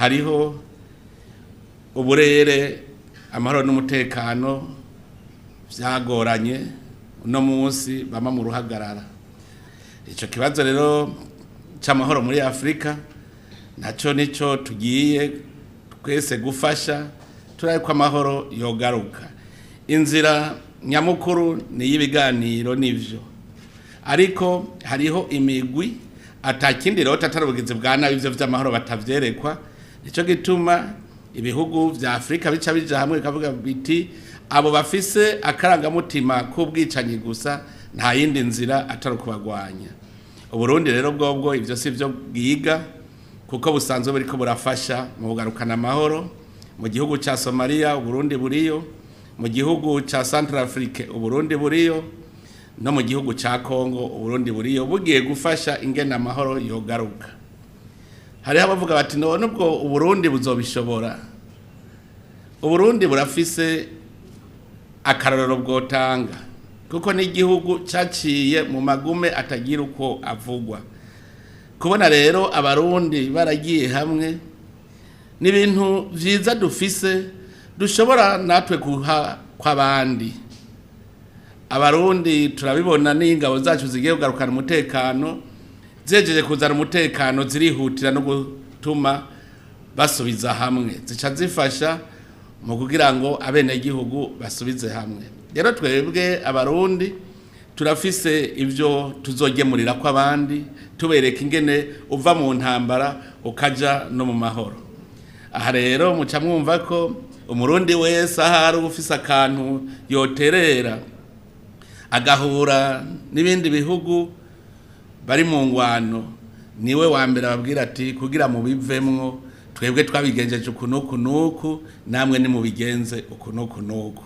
Hariho uburere amahoro n'umutekano vyagoranye, uno munsi bama mu ruhagarara. Ico kibazo rero c'amahoro muri Afrika naco nico tugiye twese gufasha, turabe ko amahoro yogaruka. Inzira nyamukuru ni iy'ibiganiro nivyo, ariko hariho imigwi atakindi rero atari ubugizi bwa nabi, ivyo vy'amahoro batavyerekwa. Nico gituma ibihugu vya Afrika bica bija hamwe bikavuga biti abo bafise akarangamutima k'ubwicanyi gusa, nta yindi nzira atari ukubagwanya. Uburundi rero bwobwo ivyo si vyo bwiga, kuko busanzwe buriko burafasha mu kugarukana amahoro mu gihugu ca Somalia. Uburundi buriyo mu gihugu ca Centrafrique, Uburundi buriyo no mu gihugu ca Congo, Uburundi buriyo bugiye gufasha ingene amahoro yogaruka. Hariho abavuga bati none ubwo Uburundi buzobishobora? Uburundi burafise akarorero bwotanga, kuko n'igihugu caciye mu magume atagira uko avugwa. Kubona rero Abarundi baragiye hamwe ni ibintu vyiza dufise, dushobora natwe guha kw'abandi. Abarundi turabibona n'ingabo zacu zigiye kugarukana umutekano, zejeje kuzana umutekano zirihutira no gutuma basubiza hamwe, zica zifasha mu kugira ngo abenegihugu basubize hamwe. Rero twebwe Abarundi turafise ivyo tuzogemurira ko abandi, tubereka ingene uva mu ntambara ukaja no mu mahoro. Aha rero muca mwumva ko Umurundi wese ahari ufise akantu yoterera agahura n'ibindi bihugu bari mu ngwano, niwe wa mbere ababwira ati kugira mubivemwo twebwe twabigenjeje uku n'uku n'uku, namwe nimubigenze uku n'uku n'uku.